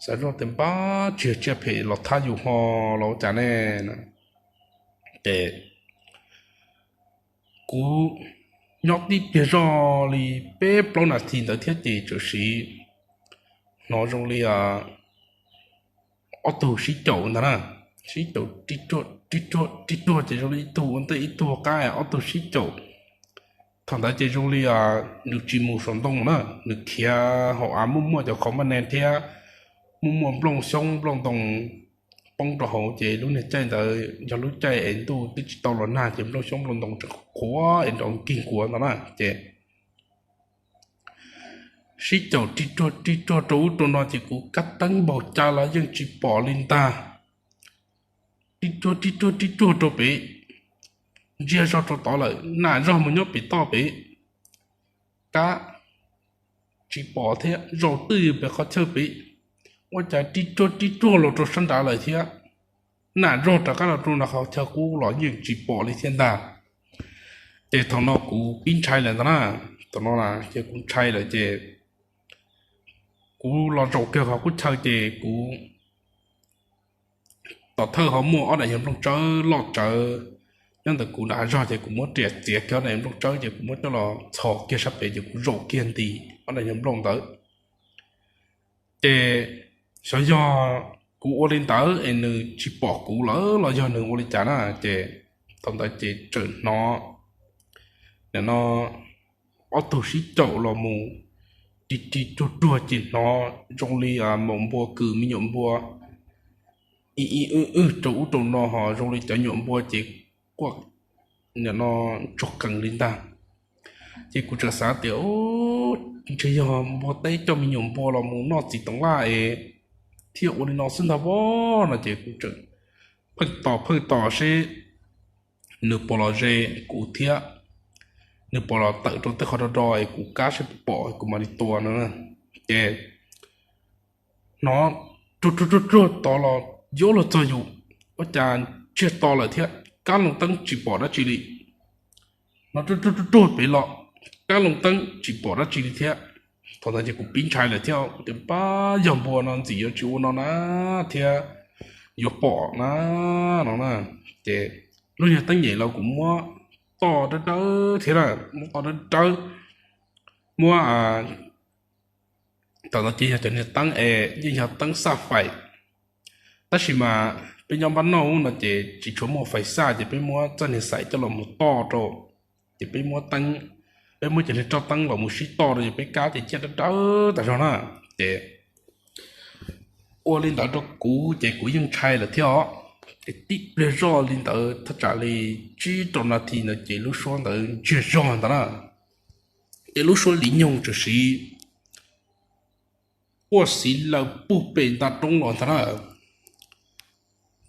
xav zoj tias npab tsis yog tsiaj phem los thab yus ho los ua cas ne. Ces kuv nyob tib pliag zoj li peb plaub nas this ntawd thiab ces txawm sim hnov zoo li ob tug sib caum ntag na, sib caum ri ruag ri ruag ces zoo li ib tug ua ntej ib tug qab ob tug sib caum. Thaum ntawd ces zoo li nws tsis mus saum ntoo na, nws khiav hauv av muaj muaj cov qhov maj ne thiab muaj muaj nplooj xyoob nplooj ntoo poob rau hauv ces lub niag caij ntawd yog lub caij es ntuj twb tsis tau los nag ces nplooj xyoob nplooj ntoo tseem qhuav es nrov nkig nkuav ntag na. Ces sib caum ri ruag ri ruag rau ub rau no ces kuv kab teeb npaum cas los yeej tsis pom li ntag. Ri ruag ri ruag ri ruag rau pem, ntsiag zog rau tod lawm, nam zog mus nyob pem toj pem, kab tsis pom thiab. Zaum twj ywm pem qhov chaw pem, ua cas ri ruag ri ruag los rau sab nrad lawm thiab, nam zog rov qab los rau nram qhov chaw qub los yeej tsis pom li thiab ntag. Ces thaum no kuv pib ntshai lawm ntag na, thaum no ces kuv ntshai lawm ces kuv los zaum kiag qhov qub chaw ces kuv tom thawj ho muaj ob daim yawg nplooj tsawb loj tsawv nyob ntawm kuv nram zog ces kuv muab riam txiav kiag ob daim yawg nplooj tsawb ces kuv muab coj los txhos kiag sab pem ces kuv zaum kiag nti ob daim yawg nplooj ntawd. Ces xyov yog kuv ua li ntawd es nws tsis pom kuv lawm los yog nws ua li cas na. Ces thaum ntawd ces txawm hnov nim no ob tug sib caum los mus ri ri ruag ruag ces hnov zoo li maum npua kws me nyuam npua ib ib wb wb rau ub rau no ho zoo li cov nyuam npua ces quaj nim no ntsuag qees li ntag. Ces kuv txawm xav tias ntshe yog npua teb coj me nyuam npua los mus noj txiv toov laj es thiaj ua li no xwb ntag pob no ces kuv tseem pheej tos pheej tos seb nws puas los ze kuv thiab, nws puas los tawm rau tej qhov do do es kuv kab seb puas pom kuv mam li tua no. Ces hnov ruag ruag ruag tod los yuav luag txog yus, ua cas tsiag to lawm thiab kab loo teeb tsis pom dab tsi li. Hnov ruag ruag ruag pem los kab loo teeb tsis pom dab tsi li thiab. Thaum ntawd ces kuv pib ntshai lawm thiab, kuv tias pab yog npua no ntxim yuav tsis ua no na thiab yuav pom na no na. Ces lub niag teeb nyem los kuv muab toj dawb dawb thiab na, muab toj dawb dawb, muab thaum ntawd ces yog cov niag teeb es yeej yog teeb xaj fais, tab sis mas peb nyob npab noj no ces tsis tshua muaj fais xaj ces peb muab txoj niag xaim coj los mus toj rau, ces peb muab teeb, peb muab cov niag roj teeb los mus sib toj rau ces peb kab ces ciaj dawb dawb tas zog na. Ces ua li ntawd rau kuv ces kuv yeej ntshai lawm thiab os. Ces tib pliag zoj li ntawd thaj tsam li tsib rau nas this ntawd ces lub suab ntawd ntsiag zog ntawd na. Ces lub suab li nyoog tshwm sim quaj xiv laws puag pem nta roob los ntag na.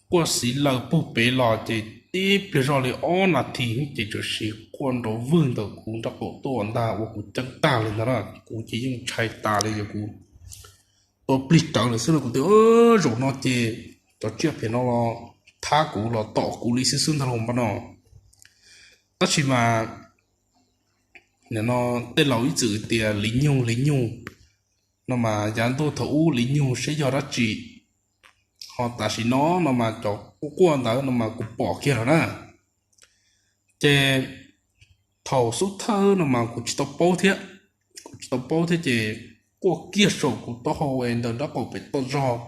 Quaj xiv laws puag pem los ces tib pliag zoj li ob nas this ces tshwm sim quaj nrov vwg ntawm kuv nraub qaum tuaj ntag ua kuv ceeb tag li ntag na. Kuv ces yeej ntshai tas li, yog kuv tua plig rawv lawm xwb no kuv tias zaum no ces cov tsiaj phem no los thab kuv los tom kuv li xwb xwb ntag lauj npab no. Tab sis mas nim no tej laus ib txwm tias li nyoog li nyoog no mas yav ntuj thaum ub li nyoog seb yog dab tsi, ho tam sim no no mas cov quaj quaj ntawd no mas kuv pom kiag lawm na. Ces thaum xub thawj no mas kuv tsis tau paub thiab, kuv tsis tau paub thiab ces quaj kiag saum kuv taub hau es ntawm nraub qaum pem toj zog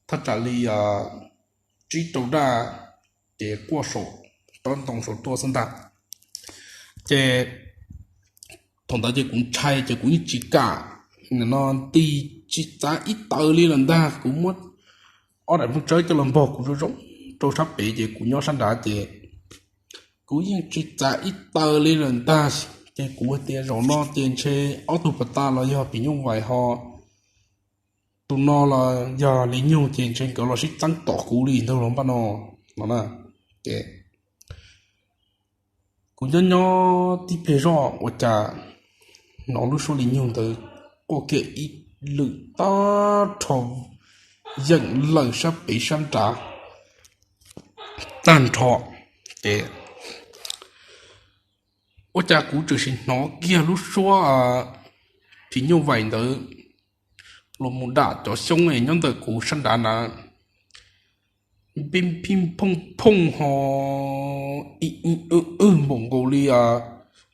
thaj tsam li tsib rau daj, ces quaj saum tsob ntoo saum tuaj xwb ntag. Ces thaum ntawd ces kuv ntshai ces kuv yeej tsis kam, nim no nti tsis txav ib taws li lawm ntag. Kuv muab ob daim nplooj tsawb coj los npog kuv zoo zoo rau sab pem ces kuv nyob sab nrad ces kuv yeej tsis txav ib taws li lawm ntag. Ces kuv tias zaum no ces ntshe ob tug pas tas los yog phim nyuj vais ho tus no los yog li nyoog ces ntshe nkawd los sib txeeb tom kuv li ntag los npab no no na. Ces kuv nyob nyob tib pliag zoj ua cas hnov lub suab li nyoog ntawd quaj kiag ib lwm tag nrho, yeem lawm sab pem sab nrad tag nrho. Ces ua cas kuv tshwm sim hnov kiag lub suab phim nyuj vais ntawd los mus dam cov xyoob nyob ntawm kuv sab nrad na, pib phij phooj phooj ho ib ib wb wb npaum nkaus li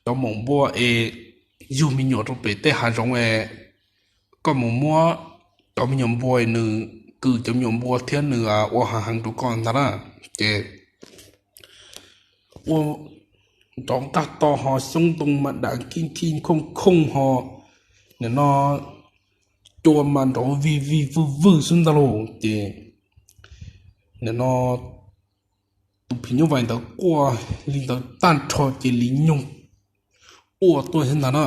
cov maum npua es yug me nyuam rau pem tej hav zoov es koj mus muab cov me nyuam npua nws kws cov me nyuam npua thiab nws ua hav heev rau koj ntag na. Ces ua nrov nqaj to ho xyoob ntoo mas dam khij khij khooj khooj ho nim no cua mas nrov vij vij vwj vwj xwb ntag lauj. Ces nim no tus phim nyuj vais ntawd quaj li ntawd tag nrho ces li nyoog quaj tuaj thiab ntag na.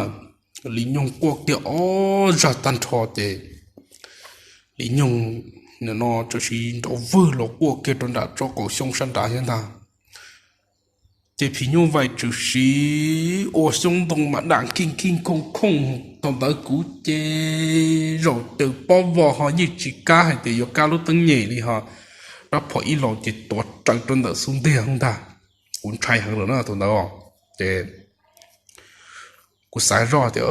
Li nyoog quaj kiag ob zag tag nrho ces li nyoog nim no tshwm sim nrov vwg los quaj kiag rau nram tsob qaum xyoob sab nrad thiab ntag. Ces phim nyuj vais tshwm sim ua xyoob ntoo mas dam khij khij khooj khooj. Thaum ntawd kuv ces zaum caws pob vog ho yeej tsis kam hais tias yuav kam lub teeb nyem li ho rab phom ib laus ces tuav raws rau ntawm xub ntiag ntag. Kuv ntshai heev lawm na thaum ntawd. Ces kuv xav zoj tias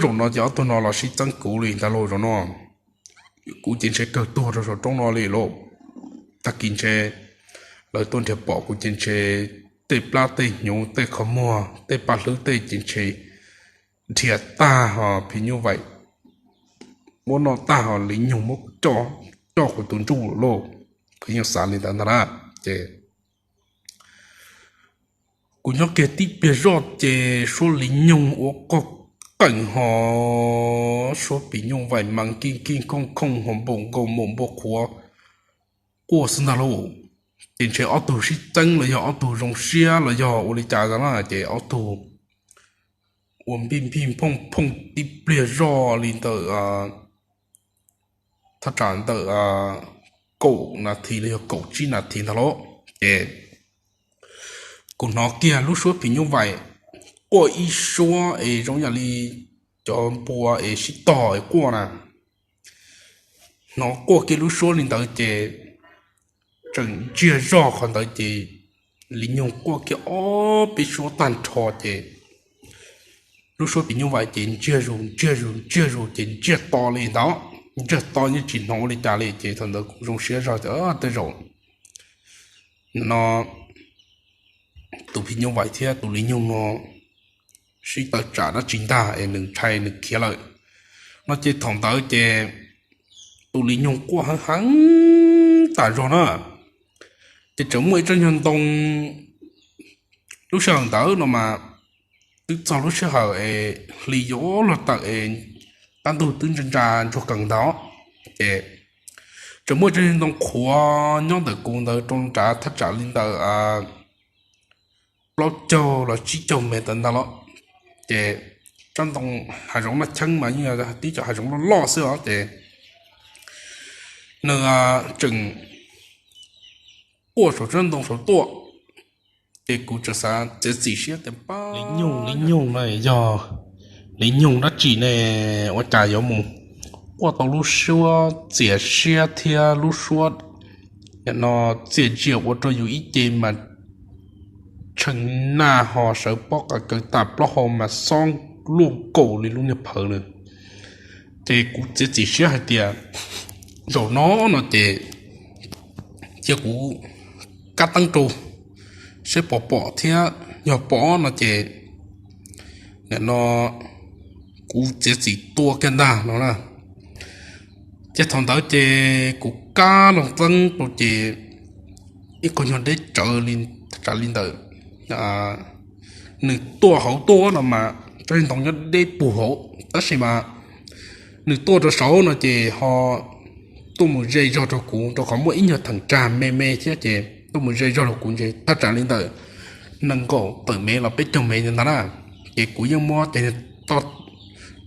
zaum no ces ob tug no los sib txeeb kuv li ntag lauj zaum no. Kuv ces ntshe kawg tuag rau saum roob no li lauj. Tag kis ntshe lawv tuaj nrhiav pom kuv ces ntshe tej plab tej hnyuv tej qhov muag tej paj hlwb tej ces ntshe nrhiav tag ho phim nyuj vais muab noj tag ho li nyoog muab kuv coj kuv tus ntsuj lawm lauj. Kuv yeej xav li ntawd ntag na. Ces kuv nyob kiag tib pliag zoj ces suab li nyoog ua qog qeem ho suab phim nyuj vais mas kij kij khooj khooj ho npaum nkaus maum npua qhuav quaj xwb ntag lauj. Ces ntshe ob tug sib txeeb los yog ob tug zoo siab los yog ua li cas na ces ob tug ua npij npij nphooj phooj tib pliag zoj li ntawm thaj tsam ntawm kaum nas this los yog kaum tsib nas this ntag lauj. Ces kuv hnov kiag lub suab phim nyuj vais quaj ib suab es zoo yam li cov npua es sib tog es quaj na. Hnov quaj kiag lub suab li ntawd ces tseem ntsiag zog qhov ntawd ces li nyoog quaj kiag ob peb suab tag nrho ces lub suab phim nyuj vais ces ntsiag zus ntsiag zus ntsiag zus ces ntsiag to li ntawd, ntsiag to yeej tsis hnov ua li cas li. Ces thaum ntawd kuv zoo siab zog tias tej zaum no tus phim nyuj vais thiab tus li nyoog no sib tawm tsam dab tsi ntag es nws ntshai nws khiav lawm no. Ces thaum ntawd ces tus li nyoog quaj heev heev tas zog na. Ces tseem muaj ib tsob nyuag ntoo, lub sij hawm ntawd no mas twb txog lub sij hawm es hli yuav luag tawm es qab ntug twb ntsa ntsa ntsuag kawg ntawd. Ces tseem muaj ib tsob nyuag ntoo qhuav nyob ntawm kuv ntawd rau nrad thaj tsam li ntawm plaub caug los tsib caug mev ntawd ntag los. Ces tsob ntoo hav zoov mas cheeb mas yeej yog tib cov hav zoov loj loj xwb os. Ces nws tseem quaj saum tsob ntoo saud tuaj. Ces kuv tseem xav txiav txim siab tias pab li nyoog li nyoog na, yog li nyoog dab tsi ne, ua cas yuav mus quaj tau lub suab txias siab thiab lub suab no txias ntsia ua rau yus ib ce mas tshee nag ho sawv pob qa kaws tas plaub hau mas xob luaj nkaus li lub niag phawv na. Ces kuv txiav txim siab hais tias zaum no no ces cia kuv kab teeb rau saib pom pom thiab, yog pom no ces nim no kuv txiav txim tua kiag ntag no na. Ces thaum ntawd ces kuv kab loo teeb rau ces ib qho nyuag deb tsawv li, tsam li ntawm nws tuaj hauv tuaj no mas tsob ntoo nyob deb puag hauv, tab sis mas nws tuaj rau saud no ces ho tuaj mus ze zog rau kuv, rau qhov muaj ib nyuag theem tsag me me thiab ces tuaj mus ze zog rau kuv ntshe thaj tsam li ntawm nees nkaum tawm mev los peb caug mev ntag na. Ces kuv yeej muab cov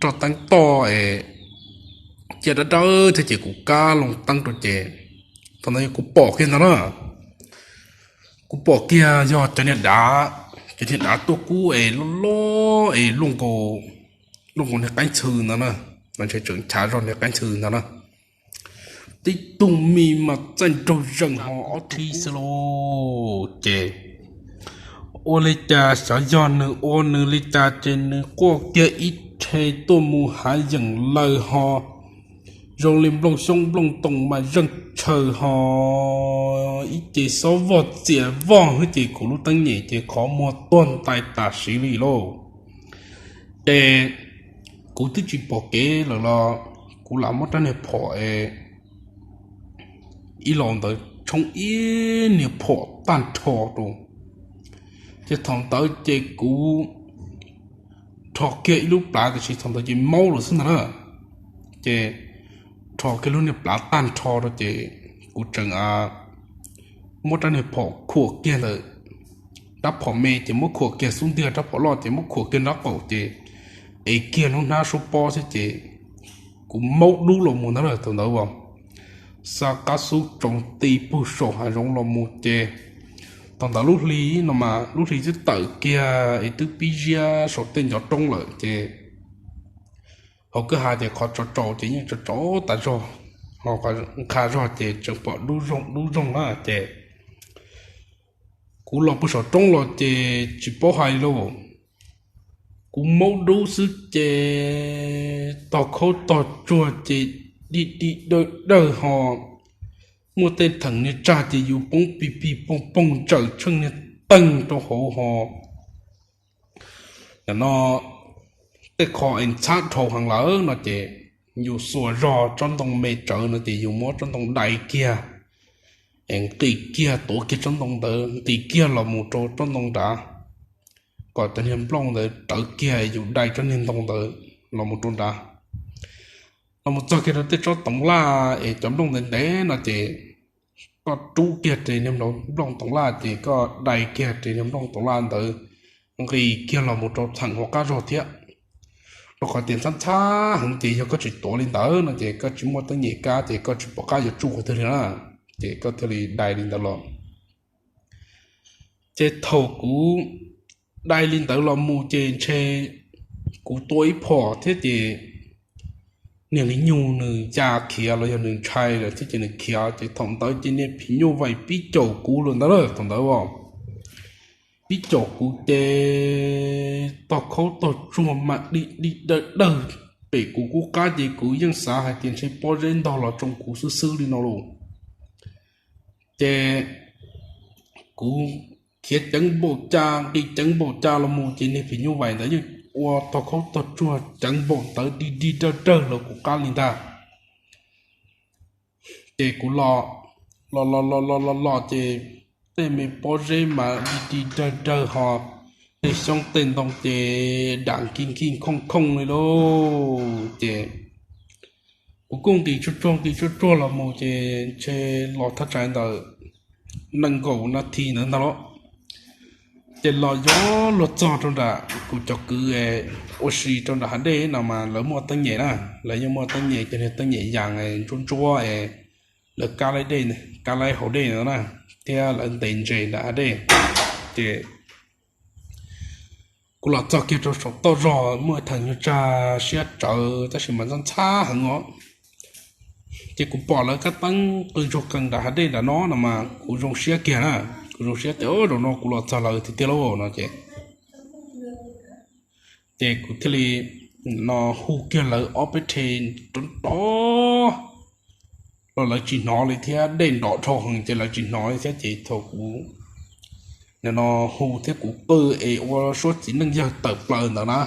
roj teeb toj es cia dawb dawb thiab ces kuv kab loo teeb rau ces thaum ntawd kuv pom kiag ntag na. Kuv pom kiag yog cov niag dav, cov niag dav tuaj kub es loj loj es luaj nkaus niag qeeb ntxhw ntag na, mas ntshe tseem nchav zog niag qeeb ntxhw ntag na. Tib tug me mas txaij nraug zeeg ho ob rhib xwb lauj. Ces ua li cas xyov yog nws ua nws li cas ces nws quaj kiag ib rhe tuaj mus hav yeem lawm ho zoo li nplooj xyoob nplooj toom mas zeej tshaws ho ib ce xob vog txias vog xwb ces kuv lub teeb nyem ces qhov muag tuag ntais tam sim li lauj. Ces kuv twb tsis pom kev lawm los kuv lam muab rab niag phom es ib los ntawd tshoob ib niag phom tag nrho rau. Ces thaum ntawd ces kuv rho kiag ib lub plhav tiam sis thaum ntawd ces maub lawm xwb ntag na. Ces rho kiag lub niag plhav tag nrho rau ces kuv tseem muab rab niag phom khuam kiag ntawm, rab phom me ces muab khuam kiag xub ntiag, rab phom loj ces muab khuam kiag nraub qaum ces ev kiag lub hnab suab pob xwb ces kuv maub dub los mus ntag na. Thaum ntawd as xa qab xub tsaus nti puag saum hav zoov los mus ces thaum ntawd lub hli no mas lub hli twb tawm kiag es twb pib ziab saum tej ncov roob lawm ces hauv kwj ha ces qhov tsaus tsaus ces yeej tsaus tsaus tas zog, ho qhov nqha zog ces tseem pom dub zoog dub zoog na. Ces kuv los puag saum roob los ces tsis paub hais li lauj, kuv maub dub xwb ces tog khaub tog tsuag ces dig dig dawj dawj ho muaj tej theem niag tsag ces yus poob pig pig poog poog ntsawm tsheej niag teeg rau hauv ho no tej qho es ntxhab dhau heev lawm no ces yus xuas zog tsob ntoo me tsawv no ces yus muab tsob ntoo dai kiag es nqis kiag tuav kiag tsob ntoo ntawd nqis kiag los mus rau tsob ntoo nrad, kom cov niag nplooj ntawd rawv kiag yus dai tsob niag ntoo ntawd los mus rau nrad. Los mus txog kiag rau tej tsob toov laj es cov nplooj ntev ntev no ces koj rub kiag res niag nplooj toov laj ces koj dai kiag res niag nplooj toov laj ntawd nqis kiag los mus rau theem hauv qab zog thiab. rau qhov tias ntxhab ntxhab heev ces yog koj tsis tuav li ntawd no ces koj tsis muaj teeb nyem kab ces koj tsis pom qab yuav tsuj qhov twg li na, ces koj thiaj li dai li ntawd los. Ces thaum kuv dai li ntawd los mus ces ntshe kuv tua ib phom thiab ces niag li nyug nws ya khiav los yog nws ntshai lawm thiab ces nws khiav ces thaum ntawd ces niag phim nyuj vais pib caum kuv lawm ntawd na, thaum ntawd pib caum kuv ces tog khaub tog tsuag mas dig dig dawg dawg pem kuv qub qab ces kuv yeej xav hais tias ntshe pob zeb ntog los tsoo kuv xwb xwb li no lauj. Ces kuv khiav ceev npaum cas nqis ceev npaum cas los mus ces niag phim nyuj vais ntawd yeej ua tog khaub tog tsuag ceev npaum ntawd dig dig dawg dawg los kuv qab li ntag. Ces kuv los los los los los los los ces tej me pob zeb mas dig dig dawg dawg ho tej xyoob tej ntoo ces dam nkig nkig khooj khooj li lauj. Ces kuv kuj nqis tsuag tsuag nqis tsuag tsuag los mus ces ntshe los thaj tsam ntawm nees nkaum nas this ntawd ntag lauj. Ces los yuav luag txog rau nram kuv cov kwv ua si rau nram hav dej no mas lawv muaj teeb nyem na, lawv yeej muaj teeb nyem cov niag teeb nyem yas ntsuab ntsuab es lawv kab laib dej, kab laib hauv dej no na, thiab lawv ntes ntses nram hav dej. Ces kuv los txog kiag rau saum toj zog muaj theem nyuag tsag siab tsawv tab sis mas ntxhab ntxhab heev os. Ces kuv pom lawv kab teeb qw ntsuag qees nram hav dej nram no no mas kuv zoo siab kiag na, kuv zoo siab tias zaum no kuv los txog lawv tiag tiag lauj no ces ces kuv thiaj li no hu kiag lawv ob peb rhe nrov nrov los lawv tsis hnov li thiab, dej nrov dhau heev ces lawv tsis hnov li thiab. Ces thaum kuv nim no hu thiab kuv qw es ua suab txiv neej yawg tawm plaws ntawd na,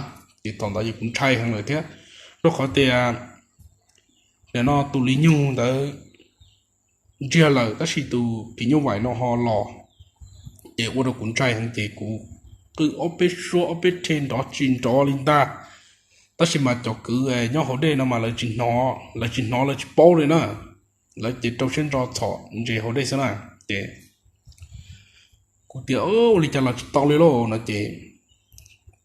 ces thaum ntawd ces kuv ntshai heev lawm thiab, rau qhov tias nim no tus li nyug ntawd ntsiag lawm tab sis tus phim nyuj vais no ho los, ces ua rau kuv ntshai heev ces kuv qw ob peb suab ob peb rhe nrov tsis nrov li ntag. Tab sis mas cov kwv nyob hauv dej no mas lawv tsis hnov, lawv tsis hnov lawv tsis paub li na, lawv ces rau siab ntso txhom ntses hauv dej xwb na. Ces kuv tias ua li cas los tsis tau li lauj no ces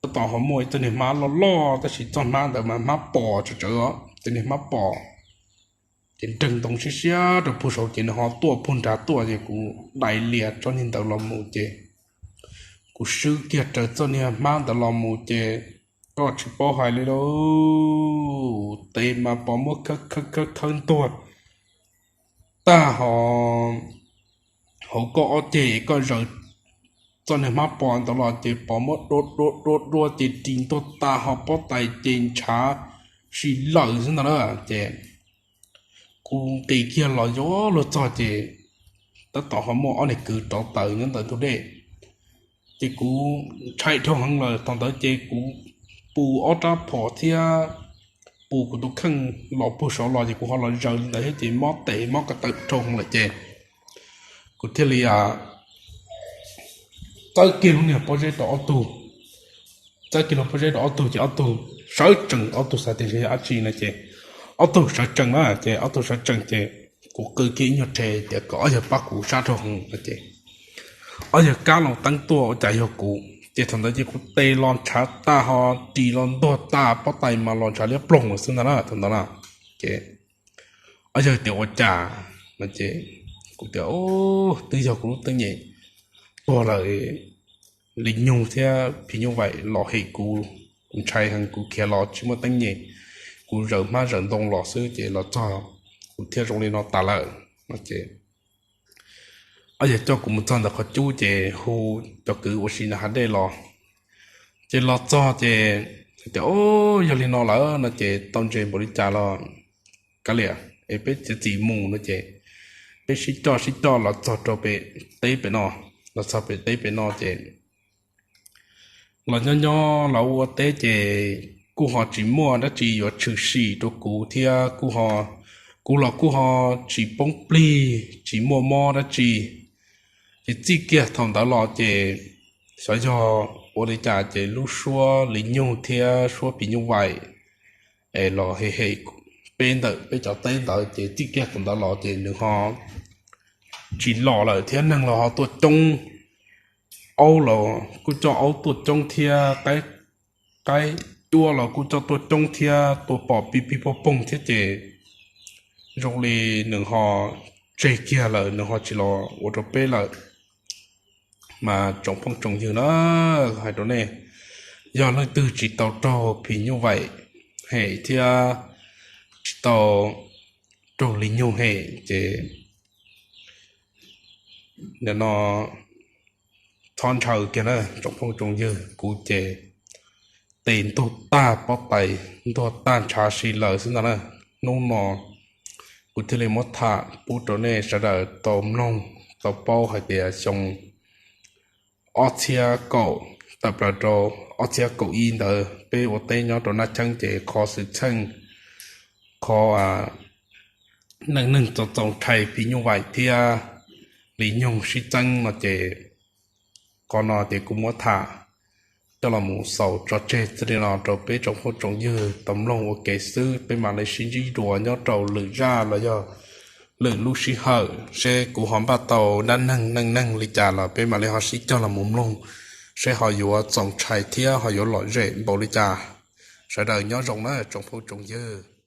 tab tom ho muaj ib txoj niag hmab loj loj tab sis txoj hmab ntawd mas hmab pos tsawv tsawv os, txoj niag hmab pos ces nreeg ntoo siab siab rau puag saud ces nws ho tuaj puag nrad tuaj ces kuv dai lias txoj niag ntawd los mus ces kuv swb kiag raws txoj niag hmab ntawd los mus ces koj tsis paub hais li lauj, tes mas pos muab khawb khawb khawb ntuag tag ho hauv koj ob ceg koj zaws txoj niag hmab pos ntawd los ces pos muab dua dua dua dua ces ris ntuag tag ho pob tais ces ntshav si lawm xwb ntag na. Ces kuv nqis kiag los yuav luag txog ces tab tom ho muaj ob niag kwv rauv taws nyob ntawm ntug dej ces kuv ntshai dhau heev lawm. Thaum ntawd ces kuv pus ob rab phom thiab pus kuv tus kheej los puag saud los ces kuv ho los zaws li ntawd thiab ces mob tes mob ko taw dhau heev lawm ces kuv thiaj li txawb kiag lub niag pob zeb rau ob tug, txawb kiag lub pob zeb rau ob tug ces ob tug sawv tsees, ob tug xav tias yog dab tsi no ces ob tug sawv tsees na ces ob tug sawv tsees ces kuv qw kiag ib nyuag rhe tias kom ob yawg pab kuv sab dhau heev no ces ob yawg kab los teeb tuaj ua cas yog kuv ces thaum ntawd ces kuv tes los ntshav tag ho ris los ntuag tag pob tais mas los ntshav liab ploog lawm xwb ntag na thaum ntawd na. Ces ob yawg tias ua cas no ces kuv tias twb yog kuv lub teeb nyem tuag lawm, li nyug thiab phim nyuj vais los hem kuv, kuv ntshai heev kuv khiav los tsis muaj teeb nyem, kuv zaws hmab zaws ntoo los xwb ces los txog kuv thiaj zoo li no tas lawm no ces ob yawg coj kuv mus txog ntawm qhov cub ces hu cov kwv ua si ntawm hav dej los ces los txog ces tias o, yog li no lawm no ces tau ntses npaum li cas los kav liam es peb txiav txim mus no ces peb sib coj sib coj los txog rau pem teb pem no, los txog pem teb pem no ces los nyob nyob los ua teb ces kuj ho tsis muaj dab tsi yuav tshwm sim rau kuv thiab kuj ho, kuv los kuj ho tsis poob plig tsis muaj mob dab tsi. Ces txij kiag thaum ntawd los ces xyov yog ua li cas ces lub suab li nyug thiab suab phim nyuj vais es los hem hem peb ntawm peb cov teb ntawd ces txij kiag thaum ntawd los ces nws ho tsis los lawm thiab neeg los ho tuaj coob, aub los kuj coj aub tuaj coob thiab qaib, qaib tua los kuj coj tuaj coob thiab tua pom pib pib poog poog thiab ces zoo li nws ho tseg kiag lawm, nws ho tsis los ua rau peb lawm. Mas tsoom phooj tsoom ywg na, hais rau nej, yog leej twg tsis tau raug phim nyuj vaim hem thiab tsis tau raug li nyug hem ces nim no txhob ntshaw kiag na tsoom phooj tsoom ywg. Kuv ces tes ntuag tag pob tais, ntuag tag ntshav si lawm xwb ntag na. Hnub no kuv thiaj li muab tham pub rau nej sawv daws tau mloog tau paub hais tias xyoo ob txhiab kaum tawm plaws rau ob txhiab kaum ib ntawd peb ua teb nyob rau Naj Cheeb ces qhov xwm txheej, qhov neej neeg txaus txaus ntshai phim nyuj vaim thiab li nyug sib txeeb no ces qhov no ces kuv muab tham coj los mus xaus tso tseg txij li no rau peb tsoom phooj tsoom ywg tau mloog ua ke xwb. Peb mam li sib ntsib dua nyob rau lwm zaj los yog lwm lub sij hawm seb kuv ho npaj tau dab neeg neej neeg li cas los peb mam li ho sib cog los mus mloog seb ho yuav txaus ntshai thiab ho yuav lom zem npaum li cas. Sawv daws nyob zoo na tsoom phooj tsoom ywg.